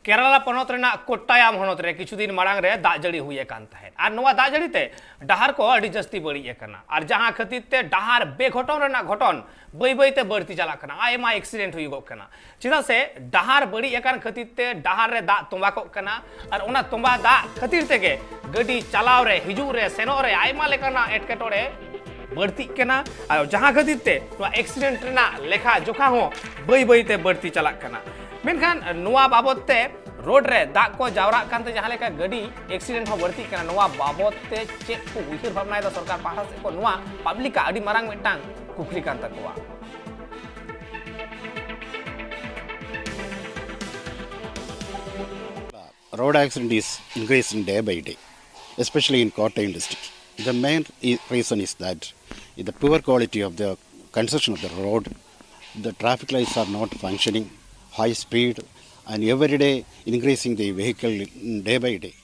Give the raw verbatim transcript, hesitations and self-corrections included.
ᱠᱮᱨᱟᱞᱟ ᱯᱚᱱᱚᱛ ᱨᱮᱱᱟᱜ ᱠᱳᱴᱴᱟᱭᱟᱢ ᱦᱚᱱᱚᱛ ᱨᱮ ᱠᱤᱪᱷᱩ ᱫᱤᱱ ᱢᱟᱲᱟᱝ ᱨᱮ ᱫᱟᱜ ᱡᱟᱹᱲᱤ ᱦᱩᱭ ᱟᱠᱟᱱ ᱛᱟᱦᱮᱸᱫ, ᱟᱨ ᱱᱚᱣᱟ ᱫᱟᱜ ᱡᱟᱹᱲᱤ ᱛᱮ ᱰᱟᱦᱟᱨ ᱠᱚ ᱟᱹᱰᱤ ᱡᱟᱹᱥᱛᱤ ᱵᱟᱹᱲᱤᱡ ᱟᱠᱟᱱᱟ, ᱟᱨ ᱡᱟᱦᱟᱸ ᱠᱷᱟᱹᱛᱤᱨ ᱛᱮ ᱰᱟᱦᱟᱨ ᱵᱮᱜᱷᱚᱴᱚᱱ ᱨᱮᱱᱟᱜ ᱜᱷᱚᱴᱚᱱ ᱵᱟᱹᱭ ᱵᱟᱹᱭ ᱛᱮ ᱵᱟᱹᱲᱛᱤ ᱪᱟᱞᱟᱜ ᱠᱟᱱᱟ, ᱟᱭᱢᱟ ᱮᱠᱥᱤᱰᱮᱱᱴ ᱦᱩᱭᱩᱜᱚᱜ ᱠᱟᱱᱟ᱾ ᱪᱮᱫᱟᱜ ᱥᱮ ᱰᱟᱦᱟᱨ ᱵᱟᱹᱲᱤᱡ ᱟᱠᱟᱱ ᱠᱷᱟᱹᱛᱤᱨ ᱛᱮ ᱰᱟᱦᱟᱨ ᱨᱮ ᱫᱟᱜ ᱛᱚᱸᱵᱟ ᱠᱚᱜ ᱠᱟᱱᱟ, ᱟᱨ ᱚᱱᱟ ᱛᱚᱸᱵᱟ ᱫᱟᱜ ᱠᱷᱟᱹᱛᱤᱨ ᱛᱮᱜᱮ ᱜᱟᱹᱰᱤ ᱪᱟᱞᱟᱣ ᱨᱮ, ᱦᱤᱡᱩᱜ ᱨᱮ, ᱥᱮᱱᱚᱜ ᱨᱮ ᱟᱭᱢᱟ ᱞᱮᱠᱟᱱᱟᱜ ᱮᱴᱠᱮᱴᱚᱬᱮ ᱵᱟᱹᱲᱛᱤᱜ ᱠᱟᱱᱟ, ᱟᱨ ᱡᱟᱦᱟᱸ ᱠᱷᱟᱹᱛᱤᱨ ᱛᱮ ᱱᱚᱣᱟ ᱮᱠᱥᱤᱰᱮᱱᱴ ᱨᱮᱱᱟᱜ ᱞᱮᱠᱷᱟ ᱡᱚᱠᱷᱟ ᱦᱚᱸ ᱵᱟᱹᱭ ᱵᱟᱹᱭ ᱛᱮ ᱵᱟᱹᱲᱛᱤ ᱪᱟᱞᱟᱜ ᱠᱟᱱᱟ᱾ ᱢᱮᱱᱠᱷᱟᱱ ᱱᱚᱣᱟ ᱵᱟᱵᱚᱛ ᱛᱮ ᱨᱳᱰ ᱨᱮ ᱫᱟᱜ ᱠᱚ ᱡᱟᱣᱨᱟᱜ ᱠᱟᱱᱛᱮ ᱡᱟᱦᱟᱸ ᱞᱮᱠᱟ ᱜᱟᱹᱰᱤ ᱮᱠᱥᱤᱰᱮᱱᱴ ᱦᱚᱸ ᱵᱟᱹᱲᱛᱤᱜ ᱠᱟᱱᱟ, ᱱᱚᱣᱟ ᱵᱟᱵᱚᱛ ᱛᱮ ᱪᱮᱫ ᱠᱚ ᱩᱭᱦᱟᱹᱨ ᱵᱷᱟᱵᱽᱱᱟᱭᱮᱫᱟ ᱥᱚᱨᱠᱟᱨ ᱯᱟᱦᱴᱟ ᱥᱮᱫ ᱠᱷᱚᱱ, ᱱᱚᱣᱟ ᱯᱟᱵᱽᱞᱤᱠᱟᱜ ᱟᱹᱰᱤ ᱢᱟᱨᱟᱝ ᱢᱤᱫᱴᱟᱝ ᱠᱩᱠᱞᱤ ᱠᱟᱱ ᱛᱟᱠᱚᱣᱟ᱾ Road accident is increasing day by day, especially in Kottayam district. The main i- reason is that the poor quality of the construction of the road, the traffic lights are not functioning, high speed, and every day increasing the vehicle day by day.